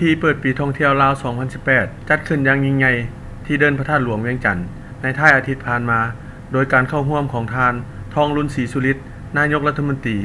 ພິທີເປີດປີທ່ອງທ່ຽວລາວ ສອງພັນສິບແປດ ຈັດຂຶ້ນຢ່າງຍິ່ງໃຫຍ່ທີ່ເດີ່ນພະທາດຫຼວງວຽງຈັນ ໃນທ້າຍອາທິດຜ່ານມາ ໂດຍການເຂົ້າຮ່ວມຂອງທ່ານ ທອງລຸນ ສີສຸລິດ ນາຍົກລັດຖະມົນຕີ,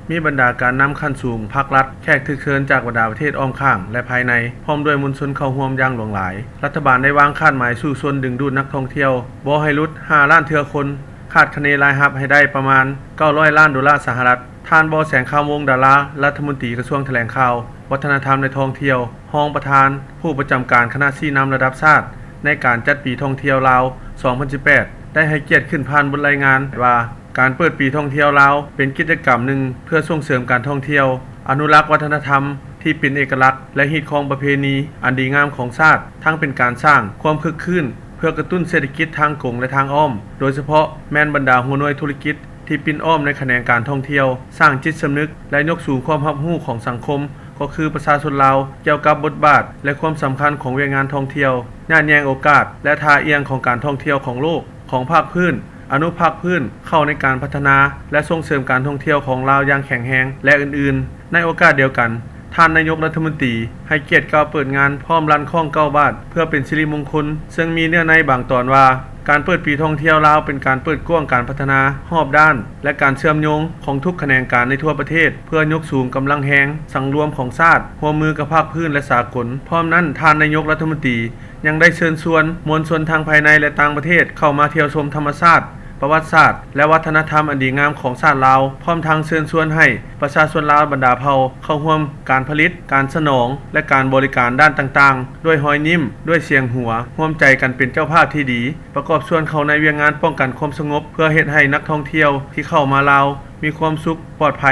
ມີບັນດາການນຳຂັ້ນສູງພັກລັດ, ແຂກຖືກເຊີນຈາກບັນດາປະເທດອ້ອມຂ້າງ ແລະ ພາຍໃນ, ພ້ອມດ້ວຍມວນຊົນເຂົ້າຮ່ວມຢ່າງຫຼວງຫຼາຍ. ລັດຖະບານໄດ້ວາງຄາດໝາຍສູ້ຊົນດຶງດູດນັກທ່ອງທ່ຽວ ບໍ່ໃຫ້ຫຼຸດ ຫ້າລ້ານເທື່ອຄົນ, ຄາດຄະເນລາຍຮັບໃຫ້ໄດ້ປະມານ ເກົ້າຮ້ອຍລ້ານໂດລາສະຫະລັດ. ທ່ານ ບໍ່ແສງຄຳ ວົງດາລາ ລັດຖະມົນຕີກະຊວງຖະແຫຼງຂ່າວ, ວັດທະນະທຳ ແລະ ທ່ອງທ່ຽວ, ຮອງປະທານຜູ້ປະຈຳການຄະນະຊີ້ນຳລະດັບຊາດ ໃນການຈັດປີທ່ອງທ່ຽວລາວ ສອງພັນສິບແປດ ໄດ້ໃຫ້ກຽດຂຶ້ນຜ່ານບົດລາຍງານວ່າ ການເປີດປີທ່ອງທ່ຽວລາວ ເປັນກິດຈະກຳໜຶ່ງເພື່ອສົ່ງເສີມການທ່ອງທ່ຽວ, ອະນຸລັກວັດທະນະທຳທີ່ເປັນເອກະລັກ ແລະ ຮີດຄອງປະເພນີອັນດີງາມຂອງຊາດ, ທັງເປັນການສ້າງຄວາມຄຶກຄື້ນ ເພື່ອກະຕຸ້ນເສດຖະກິດທາງກົງ ແລະ ທາງອ້ອມ, ໂດຍສະເພາະແມ່ນບັນດາຫົວໜ່ວຍທຸລະກິດ ທີ່ປິ່ນອ້ອມໃນຂະແໜງການທ່ອງທ່ຽວ, ສ້າງຈິດສຳນຶກ ແລະ ຍົກສູງຄວາມຮັບຮູ້ຂອງສັງຄົມ ກໍຄືປະຊາຊົນລາວ ກ່ຽວກັບບົດບາດ ແລະ ຄວາມສຳຄັນຂອງວຽກງານທ່ອງທ່ຽວ, ຍາດແຍ່ງໂອກາດ ແລະ ທ່າອ່ຽງຂອງການທ່ອງທ່ຽວຂອງໂລກ, ຂອງພາກພື້ນ, ອະນຸພາກພື້ນ ເຂົ້າໃນການພັດທະນາ ແລະ ສົ່ງເສີມການທ່ອງທ່ຽວຂອງລາວຢ່າງແຂງແຮງ ແລະ ອື່ນໆ. ໃນໂອກາດດຽວກັນ, ທ່ານນາຍົກລັດຖະມົນຕີໃຫ້ກຽດກ່າວເປີດງານພ້ອມລັນຄ້ອງເກົ້າບາດ ເພື່ອເປັນສິລິມຸງຄຸນ, ເຊິ່ງມີເນື້ອໃນບາງຕອນວ່າ ການເປີດປີທ່ອງທ່ຽວລາວເປັນການເປີດກວ້າງການພັດທະນາຮອບດ້ານ ແລະ ການເຊື່ອມໂຍງຂອງທຸກຂະແໜງການໃນທົ່ວປະເທດ ເພື່ອຍົກສູງກຳລັງແຮງສັງລວມຂອງຊາດ, ຮ່ວມມືກັບພາກພື້ນ ແລະ ສາກົນ. ພ້ອມນັ້ນ, ທ່ານນາຍົກລັດຖະມົນຕີຍັງໄດ້ເຊີນຊວນມວນຊົນທັງພາຍໃນ ແລະ ຕ່າງປະເທດເຂົ້າມາທ່ຽວຊົມທຳມະຊາດ, ປະຫວັດສາດ ແລະ ວັດທະນະທຳອັນດີງາມຂອງຊາດລາວ, ພ້ອມທັງເຊີນຊວນໃຫ້ປະຊາຊົນລາວບັນດາເຜົ່າເຂົ້າຮ່ວມການຜະລິດ, ການສະໜອງ ແລະ ການບໍລິການດ້ານຕ່າງໆ ດ້ວຍຮອຍຍິ້ມ, ດ້ວຍສຽງຫົວ, ຮ່ວມໃຈກັນເປັນເຈົ້າພາບທີ່ດີ. ປະກອບສ່ວນເຂົ້າໃນວຽກງານປ້ອງກັນຄວາມສະຫງົບ ເພື່ອເຮັດໃຫ້ນັກທ່ອງທ່ຽວທີ່ເຂົ້າມາລາວມີຄວາມສຸກ, ປອດໄພ,